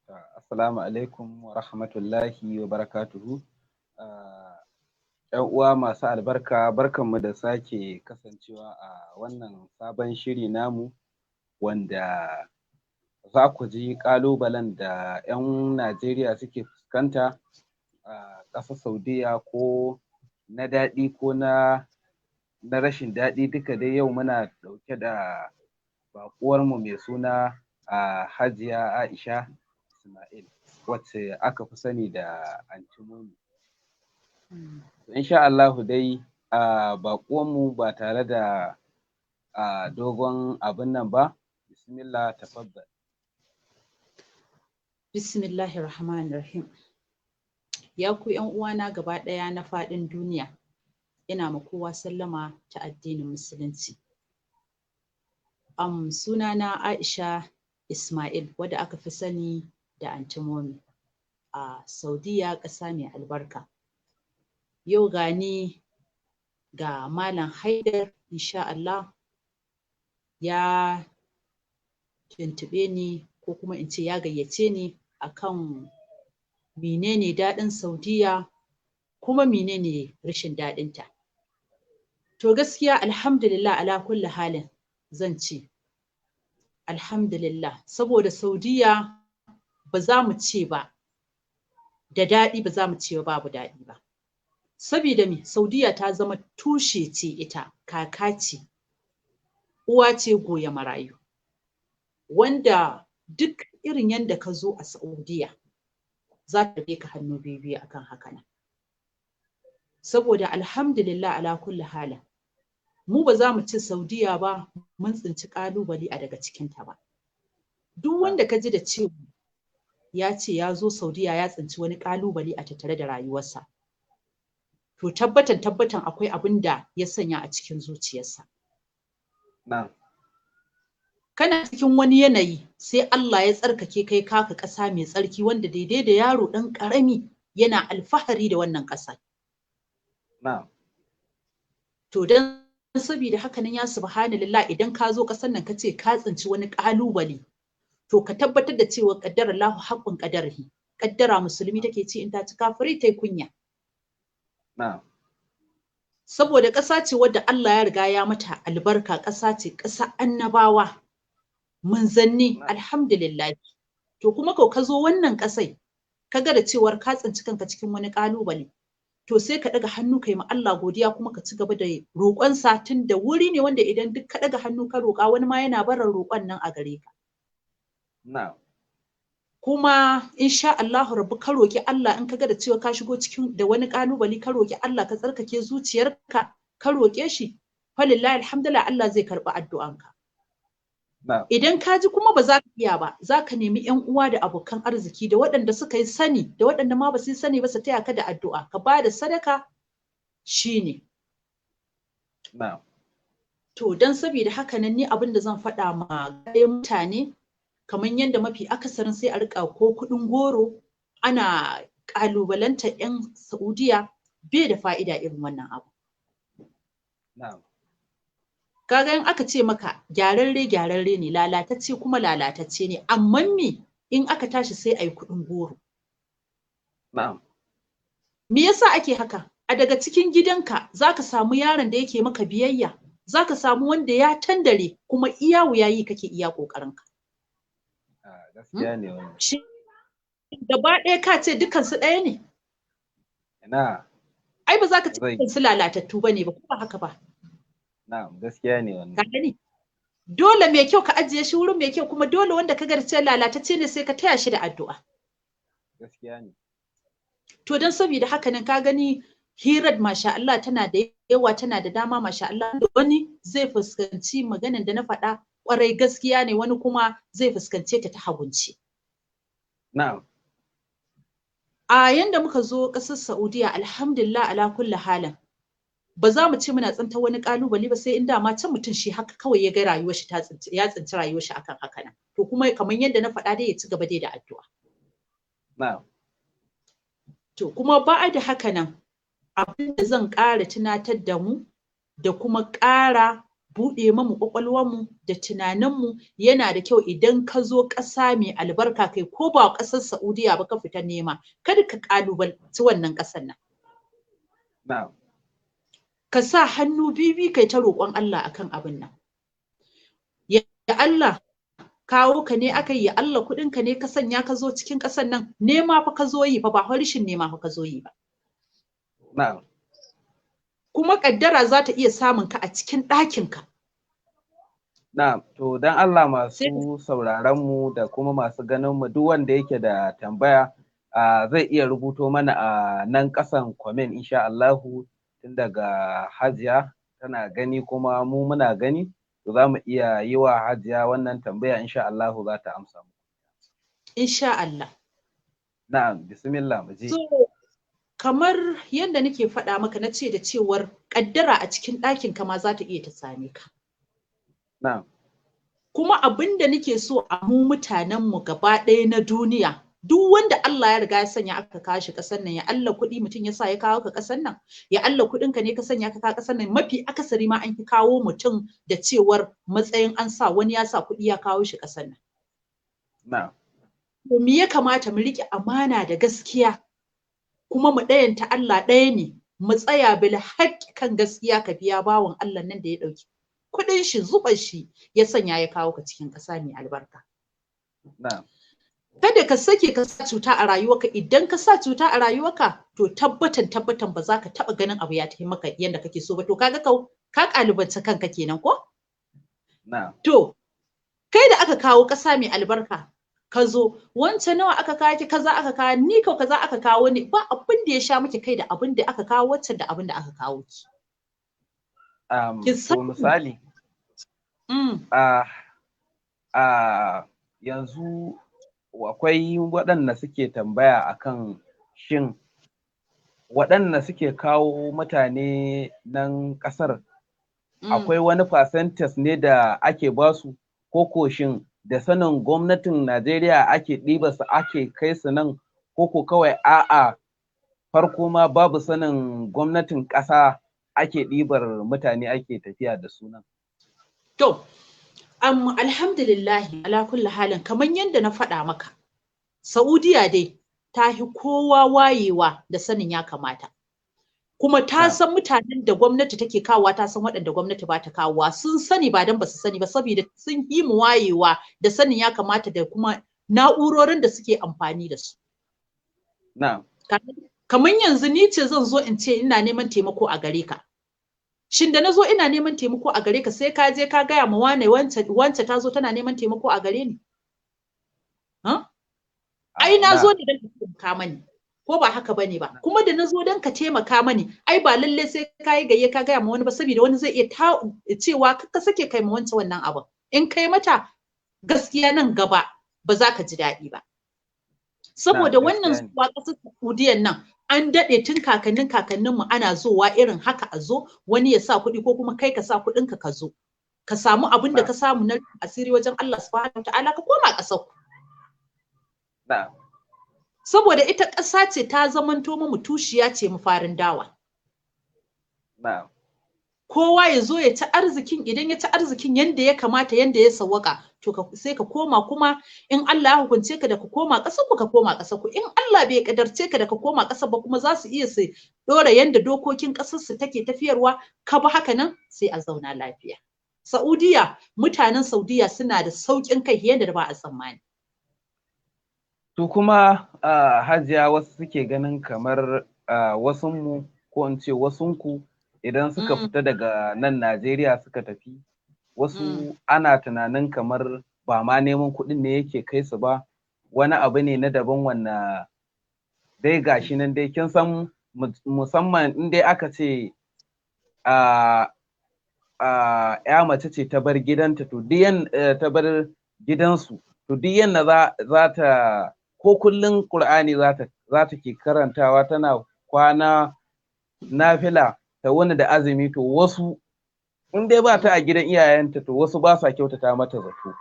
Assalamu alaikum wa rahmatullahi wa barakatuhu. ‘Yan uwa masu albarka, barkanmu da sake kasancewa a wannan sabon shiri namu, wanda za ku ji ƙalubalen da ‘yan Najeriya suke fuskanta a ƙasar Saudiyya, ko na daɗi ko na rashin daɗi. Duka dai yau muna ɗauke da baƙuwar mu mai suna Hajiya Aisha Ismail, wacce aka fi sani da Anty Momi. Insha Allahu dai baƙuwar mu, ba tare da dogon abun nan ba, bismillah, tafaddal. Bismillahir Rahmanir Rahim. Ya ku ƴan uwana gaba ɗaya na faɗin duniya, ina ma kowa sallama ta addinin Musulunci. Sunana Aisha Ismail, wadda aka fi sani da Anty Momi a Saudiya, ƙasa mai albarka. Yau gani ga Malam Haidar, insha Allah ya tuntuɓe ni, ko kuma in ce ya gayyace ni, akan menene daɗin Saudiya kuma menene rashin daɗin ta. To gaskiya, alhamdulillah ala kulli halin, zan ce alhamdulillah, saboda Saudiya ba za mu ce ba da daɗi, ba za mu ce babu daɗi ba. Sabida me? Saudiya ta zama tushe ce ita, kaka ce, uwa ce goya marayu, wanda duk irin yanda ka zo a Saudiya za ta ka hannu biyu biyu akan haka nan. Saboda alhamdulillah ala kulli halin, mu ba za mu ci Saudiya ba mun tsinci ƙalubale a daga cikinta ba. Duk wanda ka ji da cewa ya ce ya zo Saudiya ya tsinci wani ƙalubale a tattare da rayuwarsa, to tabbatan tabbatan akwai abin da ya sanya a cikin zuciyarsa. Kana cikin wani yanayi, sai Allah ya tsarkake kai kaka ƙasa mai tsarki, wanda daidai da yaro ɗan ƙarami yana alfahari da wannan ƙasa. To don sabida haka nan, ya subhanallah, idan ka zo ƙasar nan ka ce ka tsinci wani ƙalubale, to ka tabbatar da cewa qaddara Allahu haqqun qadarihi. Kaddara musulmi take ci, in ta ci kafiri tai kunya. Saboda ƙasa ce wadda Allah ya riga ya mata albarka, ƙasa ce ƙasa annabawa, manzanni, alhamdulillah. To kuma ko ka zo wannan ƙasai ka ga da cewar ka tsinci kanka cikin wani ƙalubale, to sai ka ɗaga hannu kai ma Allah godiya, kuma ka ci gaba da roƙonsa, tun da wuri ne wanda idan duk ka ɗaga hannu ka roƙa, wani ma yana barin roƙon nan a gare ka. Kuma insha Allahu rabbi, ka roƙi Allah, in ka ga da cewa ka shigo cikin da wani ƙalubale, ka roƙi Allah, ka tsarkake zuciyarka, ka roƙe shi, falillahi alhamdulillah, Allah zai karɓi addu'anka. Idan ka ji kuma ba za ka iya ba, za ka nemi ƴan uwa da abokan arziki, da waɗanda suka yi sani da waɗanda ma ba su yi sani ba, su taya ka da addu'a, ka ba da sadaka, shine. To don saboda haka nan, ni abin da zan faɗa ma mutane, kamar yadda mafi akasarin sai a riƙa ko kuɗin goro ana ƙalubalantar 'yan Saudiya, bai da fa'ida irin wannan abu. Kaga in aka ce maka gyararre gyararre ne, lalatacce kuma lalatacce ne, amma me in aka tashi sai a yi kuɗin goro. Me yasa ake haka? A daga cikin gidanka zaka samu yaron da yake maka biyayya, zaka samu wanda ya tandare, kuma iya wuya yi kake iya ƙoƙarinka. Gaskiya ne wannan. Shi gaba ɗaya ka ce dukansu ɗaya ne? Ina. Ai ba za ka ce dukansu lalatattu ba ne ba, ko ba haka ba? Na'am, gaskiya ne wannan. Ka gani? Dole mai kyau ka ajiye shi wurin mai kyau, kuma dole wanda ka ga cewa lalatacce ne, sai ka taya shi da addu'a. Gaskiya ne. To don saboda haka nan, ka gani, hirar masha Allah tana da yawa, tana da dama, masha Allah. Wani zai fuskanci maganan da na faɗa kwarai gaskiya ne, wani kuma zai fuskance ta ta hagunci. A yanda muka zo ƙasar Saudiya, alhamdulillah ala kulli halin, ba za mu ce muna tsinta wani kalubale ba, sai in dama can mutum shi haka kawai ya ga rayuwar shi ta tsinci, ya tsinci rayuwar shi akan haka nan. To kuma kamar yadda na faɗa dai, ya ci gaba dai da addu'a. To kuma ba da haka nan, abin da zan ƙara tunatar da mu da kuma ƙara buɗe mamu ƙwaƙwalwarmu da tunaninmu. Yana da kyau idan ka zo ƙasa mai albarka, kai ko ba ƙasar Saudiya ba ka fita nema, kada ka ƙalubalanci wannan ƙasar nan. Ka sa hannu bibi kai ta roƙon Allah akan abin nan. Ya Allah, kawo ka ne aka yi, ya Allah kuɗin ka ne ka sanya ka zo cikin ƙasar nan, nema fa ka zo yi fa, ba harshen nema fa ka zo yi ba. Kuma ƙaddara za ta iya samun ka a cikin ɗakin ka. Na'am, to dan Allah masu sauraron mu da kuma masu ganin mu, duk wanda yake da tambaya zai iya rubuto mana a nan ƙasan comment insha Allahu, tun daga Hajiya tana gani kuma mu muna gani, to za mu iya yi wa Hajiya wannan tambaya, insha Allahu za ta amsa mu. Insha Allah. Na'am, bismillah mu je. So, kamar yadda nake faɗa maka, na ce da cewar ƙaddara a cikin ɗakin ka ma za ta iya ta same ka. Na'am. Kuma abin da nake so a mu mutanen mu gaba ɗaya na duniya, duk wanda Allah ya riga ya sanya aka kawo shi ƙasar nan, ya Allah kuɗi mutum ya sa ya kawo ka ƙasar nan, ya Allah kuɗin ka ne ka sanya ka kawo ƙasar nan, mafi akasari ma an fi kawo mutum da cewar matsayin an sa wani ya sa kuɗi ya kawo shi ƙasar nan. Na'am. To me ya kamata mu riƙe? Amana da gaskiya, kuma mu ɗayanta Allah ɗaya ne, mu tsaya bil haƙƙi kan gaskiya, ka biya bawan Allah nan da ya ɗauki kuɗin shi, zuban shi ya sanya ya kawo ka cikin ƙasa mai albarka. Na'am. Kada ka sake ka sa cuta a rayuwarka. Idan ka sa cuta a rayuwarka, to tabbatan tabbatan ba za ka taɓa ganin abu ya tafi maka yadda kake so ba. To kaga ka ƙalubalance kanka kenan ko? Na'am. To kai da aka kawo ƙasa mai albarka ka zo, wancan nawa aka kawo ki? Kaza aka kawo ni, ko kaza aka kawo ni. Ba abin da ya sha miki kai da abin da aka kawo waccan da abin da aka kawo ki. To misali, yanzu akwai waɗanda suke tambaya akan shin waɗanda suke kawo mutane nan ƙasar, akwai wani percentage ne da ake basu, ko ko shin da sanin gwamnatin Najeriya ake ɗiba su ake kai su nan, ko ko kawai a'a, farko ma babu sanin gwamnatin ƙasa ake ɗibar mutane ake tafiya da su nan? To, alhamdulillahi ala kulli halin, kamar yadda na faɗa maka, Saudiya dai ta hi kowa wayewa da sanin ya kamata. Kuma ta san mutanen da gwamnati take kawowa, ta san waɗanda gwamnati ba ta kawowa. Sun sani, ba don ba su sani ba, saboda sun yi mu wayewa da sanin ya kamata da kuma na'urorin da suke amfani da su. Na'am. Kamar yanzu ni ce zan zo in ce ina neman taimako a gare ka. Shin da na zo ina neman taimako a gare ka, sai ka je ka gaya ma wane wance ta zo tana neman taimako a gare ni? Ai na zo ne don ka taimaka mani. Ko ba haka bane ba? Kuma da na zo don ka taimaka mani, ai ba lalle sai ka yi gayye ka gaya ma wani ba, saboda wani zai iya cewa ka sake kai ma wancan wannan abin. In kai mata, gaskiya nan gaba ba za ka ji daɗi ba. Saboda wannan zuwa ƙasar Saudiyan nan an daɗe, tun kakannin kakanninmu ana zowa irin haka, a zo wani ya sa kuɗi ko kuma kai ka sa kuɗinka ka zo ka samu abin da ka samu na asiri wajen Allah subhanahu ta'ala, ka koma ƙasar ku. Saboda ita ƙasa ce ta zamanto mu tushiya ce, mu farin dawa. Kowa ya zo ya ci arzikin. Idan ya ci arzikin yanda ya kamata, yanda ya sawwaka, to sai ka koma. Kuma in Allah ya hukunce ka da ka koma ƙasar ku, ka koma ƙasar ku. In Allah bai kadarce ka da ka koma ƙasar ba kuma, za su iya su dora yanda dokokin ƙasar su take tafiyarwa, ka bi haka nan, sai a zauna lafiya. Saudiya, mutanen Saudiya suna da sauƙin kai yanda ba a tsammani. To kuma Hajiya, wasu suke ganin kamar wasunmu, ko in ce wasunku, idan suka fita daga nan Najeriya suka tafi, wasu ana tunanin kamar ba ma neman kuɗin ne yake kai su ba, wani abu ne na daban wanda dai gashi nan dai kin san, musamman in dai aka ce ya mace ce ta bar gidanta, to duk ta bar gidansu, to duk yanda za ta, ko kullum Qur'ani za ta ke karantawa, tana kwana nafila, ta wuni da azumi, to wasu in dai ba ta a gidan iyayenta, to wasu ba sa kyautata mata zato.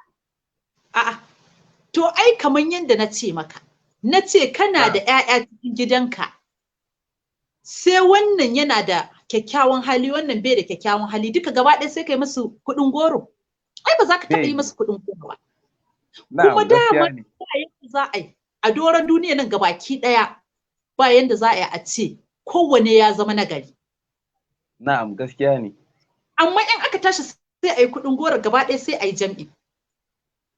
A'a, to ai kaman yanda na ce maka, na ce kana da 'ya'ya cikin gidanka, sai wannan yana da kyakkyawan hali, wannan bai da kyakkyawan hali, duka gaba ɗaya sai kai musu kuɗin goro. Ai ba za ka taɓa yi musu kuɗin goro ba. Kuma dama yadda za a yi a doron duniya nan gabaki ɗaya, ba yanda za a yi a ce kowane ya zama nagari. Na'am, gaskiya ne. Amma in aka tashi sai a yi kuɗin goro gaba ɗaya, sai a yi jam'i.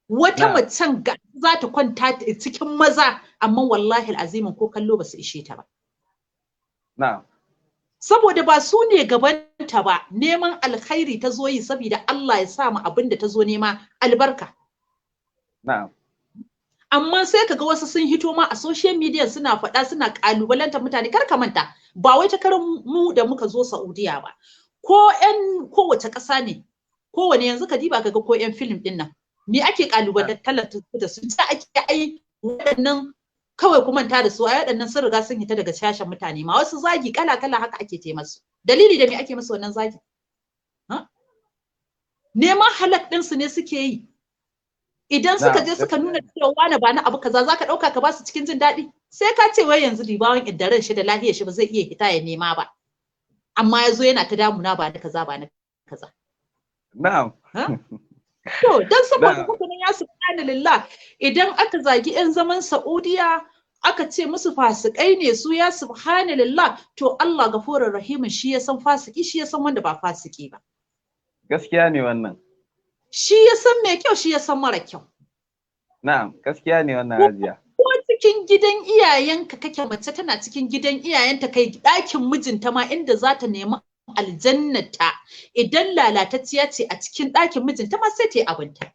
Wata macen za ta kwanta cikin maza, amma wallahi azimin ko kallo ba su ishe ta ba. Na'am. Saboda ba su ne gabanta ba, neman alkhairi ta zo yi saboda Allah ya sa mu abin da ta zo nema albarka. Na'am. Amma sai kaga wasu sun hito ma a social media suna faɗa, suna ƙalubalantar mutane. Kar ka manta, ba wai takarar mu da muka zo Saudiya ba. Ko ƴan kowace ƙasa ne, kowane yanzu ka diba kaga ko ƴan film ɗin nan, me ake ƙalubalantar da su? Ta ake ai waɗannan kawai ku manta da su, ai waɗannan sun riga sun hita daga shashen mutane ma, wasu zagi kala kala haka ake te masu. Dalili da me ake musu wannan zagi? Neman halak ɗinsu ne suke yi. Idan suka je suka nuna cewa wani ba na abu kaza, zaka ɗauka ka basu cikin jin daɗi? Sai ka ce wai yanzu libawan iddaran shi da lahiyar shi ba zai iya hita ya nema ba, amma ya zo yana ta damuna ba na kaza ba na kaza. Na'am. To dan saboda haka nan, ya subhanallah, idan aka zagi yan zaman Saudiya aka ce musu fasikai ne su, ya subhanallah, to Allah gafurur rahimin, shi ya san fasiki, shi ya san wanda ba fasiki ba. Gaskiya ne wannan. Shi ya san mai kyau, shi ya san mara kyau. Na'am, gaskiya ne wannan, Hajiya. Ko cikin gidan iyayenka kake, mace tana cikin gidan iyayenta, kai ɗakin mijinta ma inda za ta nemi aljannata, idan lalatacciya ce a cikin ɗakin mijinta ma sai ta yi abinta.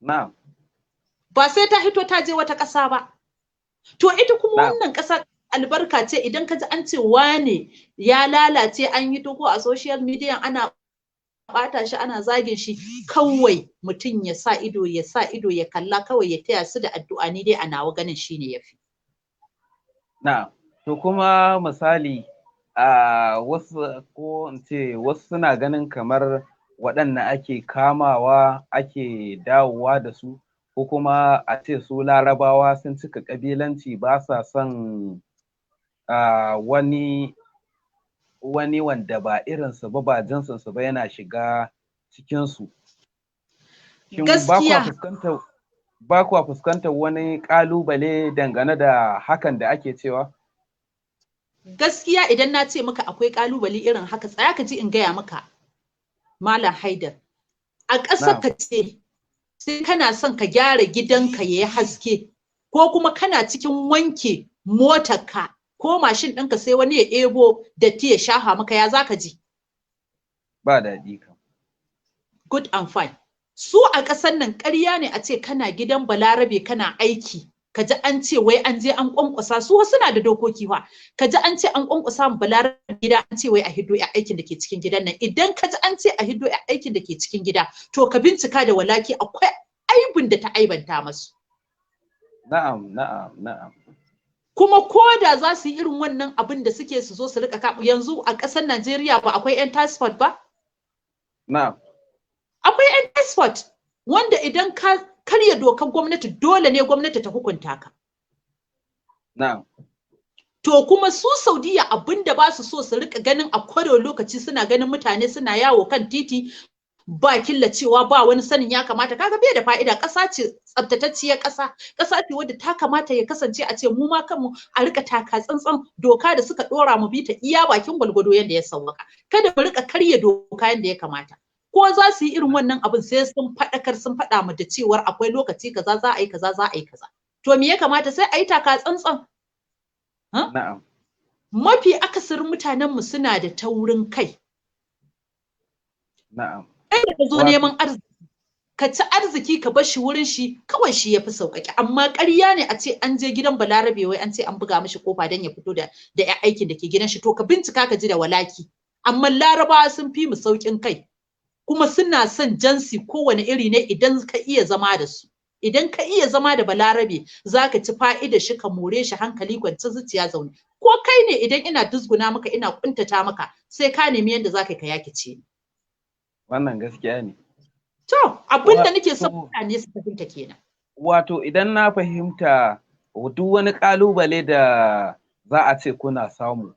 Na'am. Ba sai ta hito ta je wata ƙasa ba. To ita kuma wannan ƙasa albarka ce. Idan ka ji an ce wane ya lalace, an yi ko a social media ana bata shi, ana zagin shi, kawai mutum ya sa ido, ya sa ido ya kalla, kawai ya taya su da addu'a. Ni dai a nawa ganin shine yafi. Na'am. To kuma misali, a wasu, ko in ce wasu suna ganin kamar waɗanda ake kamawa ake dawowa da su, ko kuma a ce su Larabawa sun cika ƙabilanci, ba sa son wani wanda ba irinsu ba, ba jinsinsu ba, yana shiga cikinsu. Shin ba kwa fuskantar wani ƙalubale dangane da hakan da ake cewa? Gaskiya idan na ce maka akwai ƙalubale irin haka, tsaya ka ji in gaya maka, Malam Haidar. A ƙasar ka ce sai kana son ka gyara gidanka ya yi haske, ko kuma kana cikin wanke motarka ko mashin ɗinka, sai wani ya ebo datti ya shafa maka, ya zaka ji? Ba daɗi kam. Good and fine. Su a ƙasar nan ƙarya ne a ce kana gidan Balarabe kana aiki, ka ji an ce wai an je an ƙwanƙwasa. Su suna da dokoki fa. Ka ji an ce an ƙwanƙwasa mu Balarabe gida, an ce wai a hiddo ya aikin da ke cikin gidan nan. Idan ka ji an ce a hiddo ya aikin da ke cikin gida, to ka bincika da walaki, akwai aibin da ta aibanta masu. Na'am na'am na'am. Kuma ko da za su yi irin wannan abin da suke su zo su rika yanzu a ƙasar Najeriya, ba akwai 'yan passport ba? Na'am. Akwai 'yan passport wanda idan ka karya dokar gwamnati, dole ne gwamnati ta hukunta ka. Na'am. To kuma su Saudiya abin da ba su so, su rika ganin a kowane lokaci suna ganin mutane suna yawo kan titi ba killacewa, ba wani sanin ya kamata. Kaga bai da fa'ida. Ƙasa ce tsabtatacciyar ƙasa, ƙasa ce wadda ta kamata ya kasance a ce mu ma kanmu a rika taka tsantsan. Doka da suka dora mu bi ta iya bakin gwalgwado yadda ya sauwaka, kada mu rika karya doka yadda ya kamata. Ko za su yi irin wannan abin, sai sun faɗakar, sun faɗa mu da cewar akwai lokaci kaza za a yi kaza, za a yi kaza. To me ya kamata? Sai a yi taka tsantsan. Na'am. Mafi akasarin mutanen mu suna da taurin kai. Na'am. Kai da ka zo neman arziki, ka ci arziki ka bar shi wurin shi kawai, shi yafi sauƙaƙe. Amma ƙarya ne a ce an je gidan Balarabe wai an ce an buga mishi kofa don ya fito da aikin da ke gidan shi. To ka bincika ka ji da walaki. Amma Larabawa sun fi mu sauƙin kai, kuma suna son jansi kowane iri ne. Idan ka iya zama da su, idan ka iya zama da Balarabe, zaka ci fa'ida shi, ka more shi, hankali kwance, zuciya zaune. Ko kai ne, idan ina dusguna maka, ina kuntata maka, sai ka nemi yadda zaka ka yakice ni. Wannan gaskiya ne. To, abin da nake son mutane su fahimta kenan. Wato idan na fahimta, duk wani kalubale da za a ce kuna samu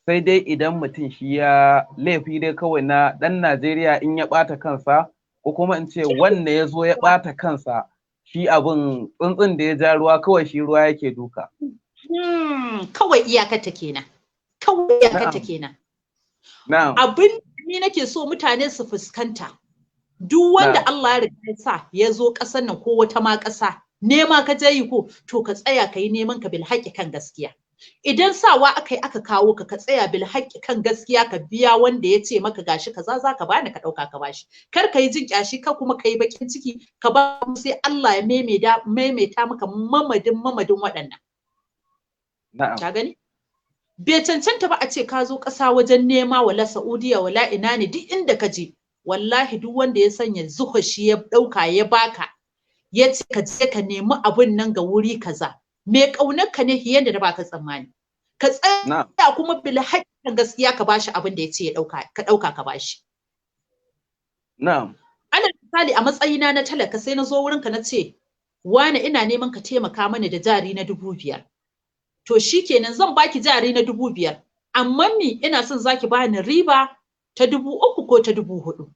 Sai dai idan mutum shi ya laifi dai kawai na ɗan Najeriya in ya ɓata kansa, ko kuma in ce wanda ya zo ya ɓata kansa, shi abin tsuntsun da ya ja ruwa kawai shi ruwa yake duka. Kawai iyakarta kenan. Kawai iyakarta kenan. Abin ni nake so mutane su fuskanta. Duk wanda Allah ya riga ya sa ya zo ƙasar nan ko wata ma ƙasa, nema ka je yi ko, to ka tsaya ka yi neman ka bil haƙƙi kan gaskiya. Idan sawa aka yi aka kawo ka, ka tsaya bil haƙƙi kan gaskiya, ka biya wanda ya ce maka gashi kaza za ka bani, ka ɗauka ka bashi. Kar ka yi jin ƙyashi, ka kuma ka yi baƙin ciki, ka ba sai Allah ya maimaita maka mamadin waɗannan. Ka gani? Bai cancanta ba a ce ka zo ƙasa wajen nema, wala Saudiya wala ina ne, duk inda ka je. Wallahi duk wanda ya sanya zuwa shi ya ɗauka ya baka, ya ce ka je ka nemi abun nan ga wuri kaza. Mai ƙaunar ka ne yadda da baka tsammani. Ka tsaya kuma bil haƙƙin gaskiya ka bashi abin da ya ce ya ɗauka, ka ɗauka ka bashi. Na'am. Alal misali a matsayina na talaka sai na zo wurin ka na ce, wane ina neman ka taimaka mani da jari na 5,000. To shikenan zan baki jari na 5,000, amma ni ina son zaki bani riba ta 3,000 ko ta 4,000.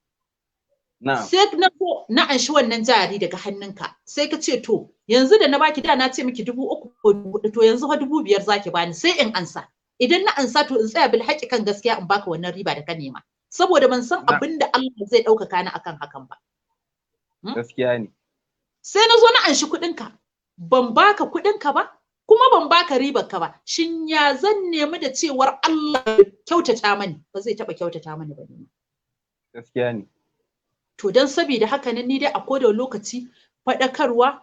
Sai na zo na anshi wannan jari daga hannunka, sai ka ce to yanzu da na baki da na ce miki 3,000 ko 4,000, to yanzu fa 5,000 zaki bani, sai in ansa. Idan na ansa to in tsaya bil haƙƙi kan gaskiya in baka wannan riba da ka nema, saboda ban san abin da Allah zai ɗaukaka ni akan hakan ba. Gaskiya ne. Sai na zo na anshi kuɗinka, ban baka kuɗinka ba, kuma ban baka ribar ka ba. Shin ya zan nemi da cewar Allah ya kyautata mani? Ba zai taɓa kyautata mani ba ne. Gaskiya ne. To don saboda haka nan ni dai a koda lokaci faɗakarwa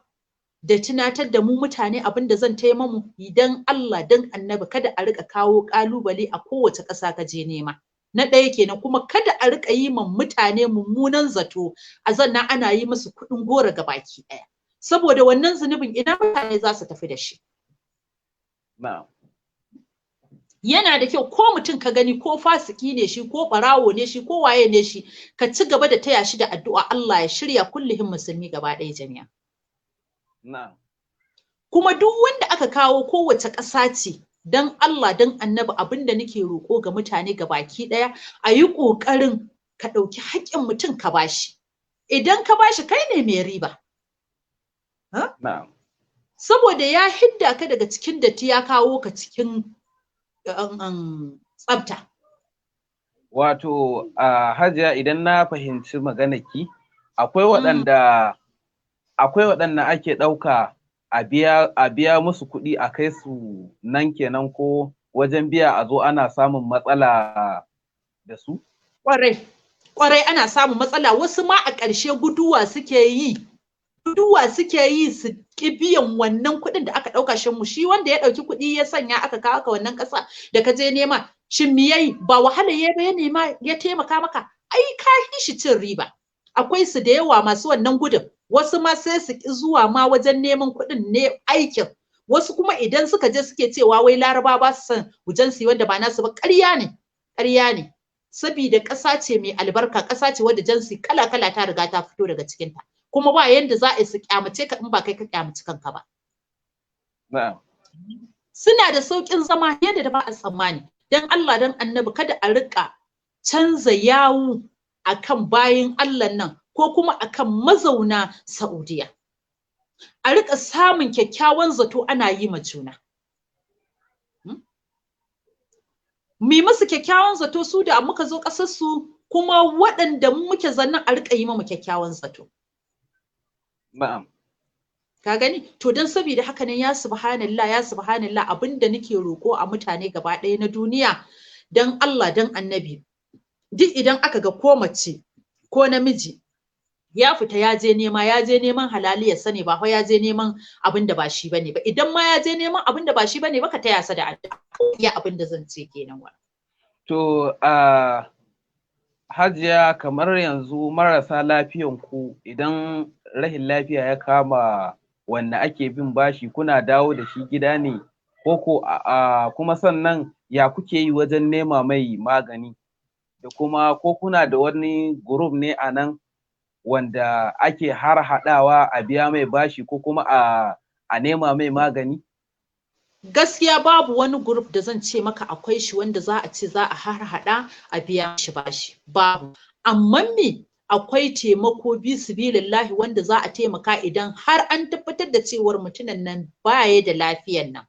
da tunatar da mu mutane abin da zan taimaka mu, idan Allah dan Annabi kada a rika kawo ƙalubale a kowace ƙasa ka je nema. Na ɗaya kenan, kuma kada a rika yi ma mutane mummunan zato, a zanna ana yi musu kuɗin goro ga baki ɗaya. Saboda wannan zunubin ina mutane za su tafi da shi. Na'am. Yana da kyau ko mutum ka gani ko fasiki ne shi ko ɓarawo ne shi ko waye ne shi, ka ci gaba da taya shi da addu'a Allah ya shirya kullihin musulmi gaba ɗaya jami'a. Na'am. Kuma duk wanda aka kawo kowace ƙasa ce, dan Allah dan Annabi abin da nake roƙo ga mutane gabaki ɗaya, a yi ƙoƙarin ka ɗauki haƙƙin mutum ka bashi. Idan ka bashi kai ne mai riba. Na'am. Saboda ya hidda ka daga cikin datti ya kawo ka cikin tsafta. Wato Hajiya, idan na fahimci maganarki, akwai waɗanda ake ɗauka a biya musu kuɗi a kai su nan kenan, ko wajen biya a zo ana samun matsala da su? Kwarai ana samun matsala, wasu ma a ƙarshe guduwa suke yi su ƙi biyan wannan kuɗin da aka ɗauka. Shin mu shi wanda ya ɗauki kuɗi ya sanya aka kawo ka wannan ƙasa da ka je nema, shin me yayi? Ba wahala ya ba, ya nema ya taimaka maka, ai ka hi shi cin riba. Akwai su da yawa masu wannan gudun, wasu ma sai su ƙi zuwa ma wajen neman kuɗin ne aikin, wasu kuma idan suka je suke cewa wai Laraba ba su son wujen su wanda ba nasu ba. Ƙarya ne, ƙarya ne. Sabida ƙasa ce mai albarka, ƙasa ce wadda jinsi kala kala ta riga ta fito daga cikinta. Kuma ba yanda za a yi su kyamace ka in ba kai ka kyamaci kanka ba. Suna da sauƙin zama yadda da ba a tsammani. Dan Allah dan Annabi kada a riƙa canza yawu akan bayin Allah nan ko kuma akan mazauna Saudiya. A riƙa samun kyakkyawan zato ana yi ma juna. Mi musu kyakkyawan zato su da muka zo ƙasar su, kuma waɗanda muke zannan a riƙa yi mu kyakkyawan zato. Na'am. Ka gani? To don saboda haka nan ya subhanallah, ya subhanallah, abinda nake roƙo a mutane gaba ɗaya na duniya, dan Allah dan Annabi, duk idan aka ga ko mace ko namiji ya fita ya je nema, ya je neman halali ya sani ba fa ya je neman abin da ba shi bane ba. Idan ma ya je neman abin da ba shi bane ba, ka taya sa da addu'a. Ya abin da zan ce kenan wa. To Hajiya, kamar yanzu marasa lafiyan ku idan rahin lafiya ya kama wanda ake bin bashi, kuna dawo da shi gida ne ko kuma sannan ya kuke yi wajen nema mai magani, da kuma ko kuna da wani group ne a nan wanda ake har haɗawa a biya mai bashi ko kuma a nema mai magani? Gaskiya babu wani group da zan ce maka akwai shi wanda za a ce za a harhaɗa a biya shi bashi, babu. Amma me, akwai taimako bi sabilillahi wanda za a taimaka idan har an tabbatar da cewar mutumin nan baya da lafiyan nan,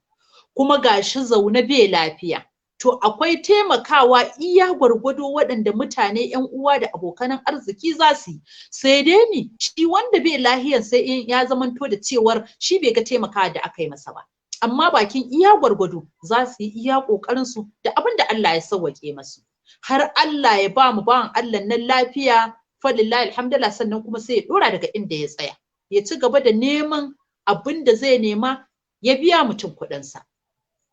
kuma gashi zaune bai lafiya. To akwai taimakawa iya gwargwado waɗanda mutane ƴan uwa da abokanan arziki za su yi. Sai dai ni shi wanda bai lahiyan sai in ya zamanto da cewar shi bai ga taimakawa da aka yi masa ba. Amma bakin iya gwargwado za su yi iya ƙoƙarin su da abin da Allah ya sawwaƙe masu. Har Allah ya ba mu bawan Allah nan lafiya, falillahi alhamdulillah, sannan kuma sai ya ɗora daga inda ya tsaya. Ya ci gaba da neman abin da zai nema ya biya mutum kuɗinsa.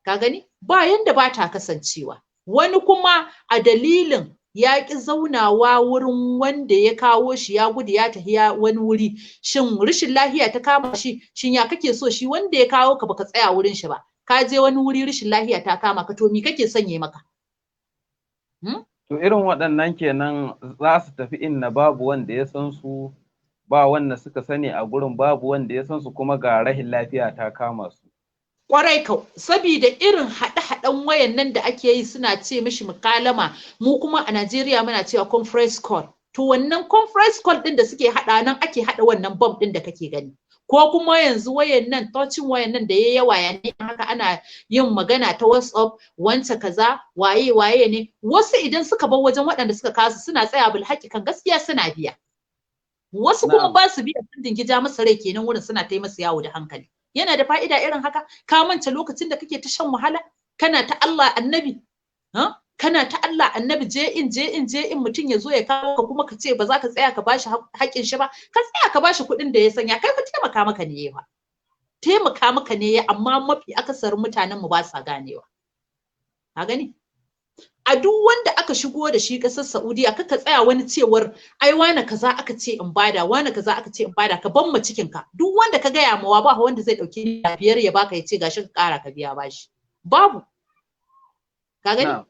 Ka gani? Ba yanda ba ta kasancewa. Wani kuma a dalilin ya ƙi zaunawa wurin wanda ya kawo shi, ya gudu ya tafi wani wuri. Shin rashin lahiya ta kama shi? Shin ya kake so shi wanda ya kawo ka baka tsaya wurin shi ba? Ka je wani wuri rashin lahiya ta kama ka, to me kake son ya maka? To irin waɗannan kenan za su tafi inna babu wanda ya san su, ba wanda suka sani a gurin, babu wanda ya san su, kuma ga rahin lafiya ta kama su. Kwarai kau, sabida irin haɗe-haɗen wayan nan da ake yi suna ce mishi mukalama, mu kuma a Najeriya muna cewa conference call. To wannan conference call ɗin da suke haɗa nan ake haɗa wannan bomb ɗin da kake gani. Ko kuma yanzu wayan nan, touching wayan nan da ya yawa ya ne haka ana yin magana ta WhatsApp, wance kaza, waye waye ne. Wasu idan suka bar wajen waɗanda suka kasu suna tsaya bil haƙi kan gaskiya suna biya. Wasu kuma ba su biya, sun dingija masa rai kenan wurin suna ta yi masa yawo da hankali. Yana da fa'ida irin haka, ka manta lokacin da kake ta shan wahala, kana ta Allah annabi, ha? Kana ta Allah annabi je in je in je in mutum ya zo ya kawo ka kuma ka ce ba za ka tsaya ka bashi haƙƙin shi ba, ka tsaya ka bashi kuɗin da ya sanya, kai fa taimaka maka ne fa. Taimaka maka ne, amma mafi akasarin mutanen mu ba sa ganewa. Ka gani? A duk wanda aka shigo da shi ƙasar Saudiya, kaka tsaya wani cewar ai wane kaza aka ce in bada, wane kaza aka ce in bada, ka ban ma cikin ka. Duk wanda ka gaya mawa ba wanda zai dauki biyar ya baka ya ce gashi ka ƙara ka biya bashi. Babu. Ka gani?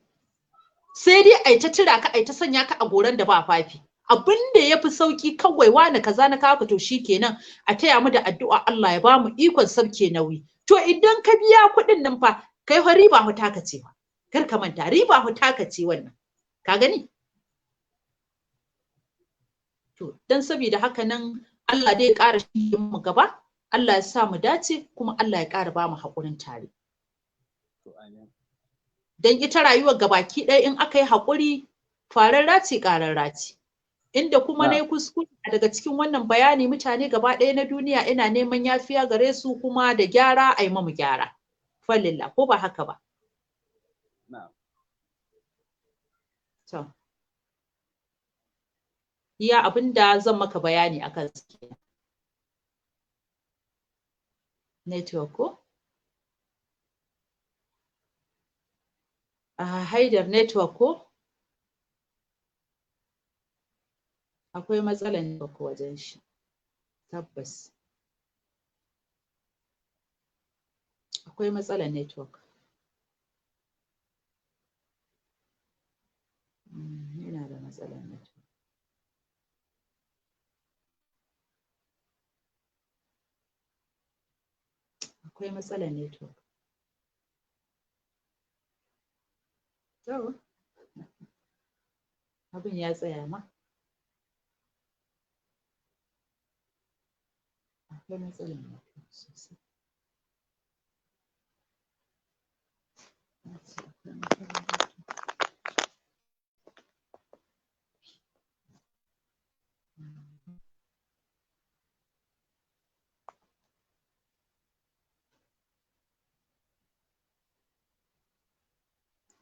Sai dai ai ta tira ka, ai ta sanya ka a goran da ba fafi. Abin da ya fi sauki kawai wane kaza na kawo ka, to shikenan a taya mu da addu'a Allah ya bamu ikon sauke nauyi. To idan ka biya kuɗin nan fa, kai fa riba fa taka ce fa. Kar ka manta riba fa taka ce wannan. Ka gani? To dan saboda haka nan Allah dai ya ƙara shi mu gaba, Allah ya sa mu dace, kuma Allah ya ƙara ba mu haƙurin tare. Dan ita rayuwar gabaki ɗaya in aka yi haƙuri fararra ce ƙararra ce. Inda kuma na yi kuskure daga cikin wannan bayani, mutane gaba ɗaya na duniya ina neman yafiya gare su kuma da gyara a yi mamu gyara. Falilla, ko ba haka ba? To. Iya abinda zan maka bayani akan su. Network ko? Haidar network ko? Akwai matsalar network wajen shi. Tabbas. Akwai matsalar network. Yana da matsalar network. Akwai matsalar network. To, abin ya tsaya ma. Akwai matsalar network sosai.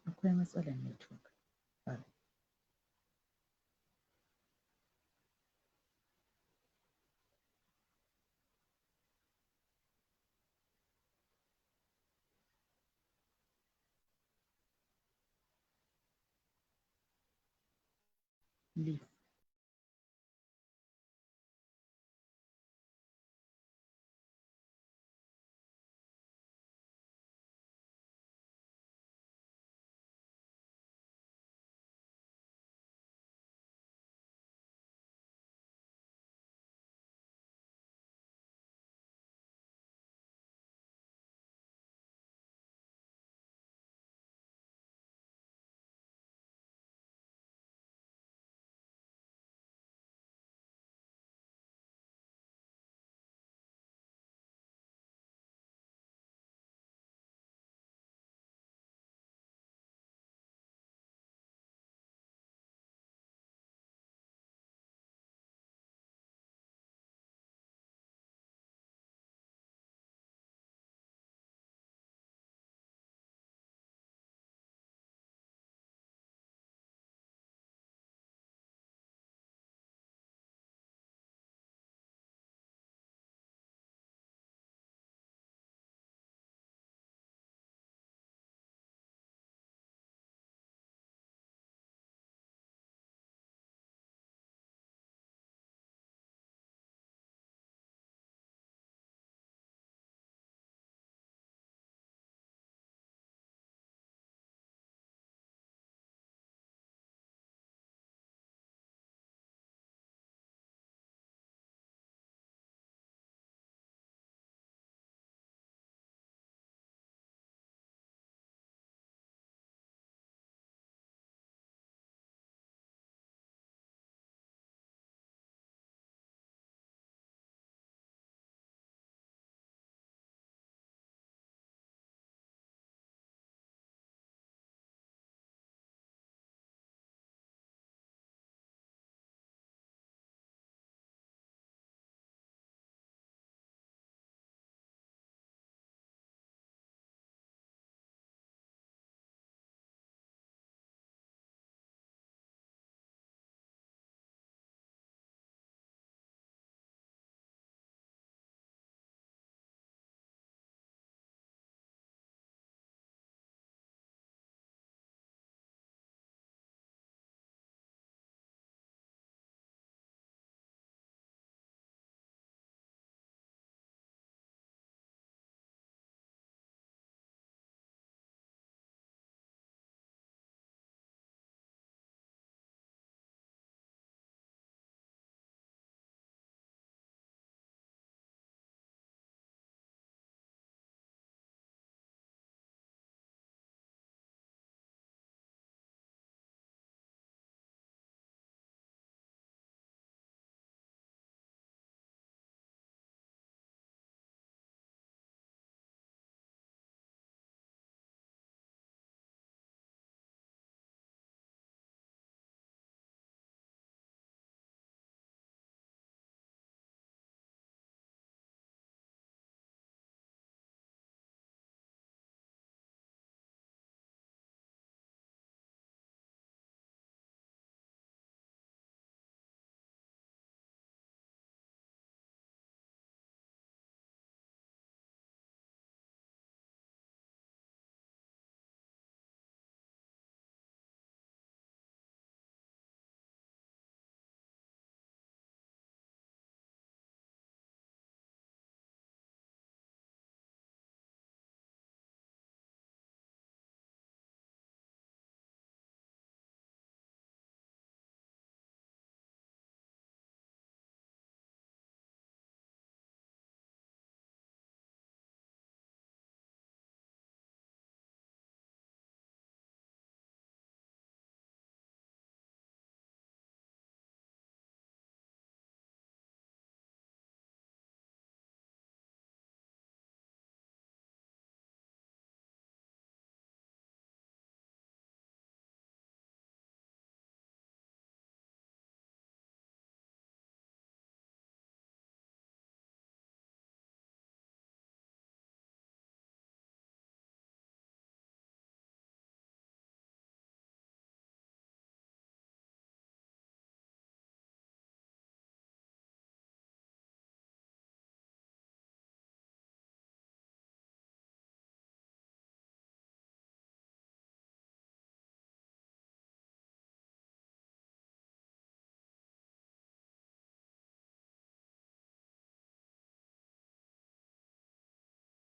Akwai matsalar network. Leave.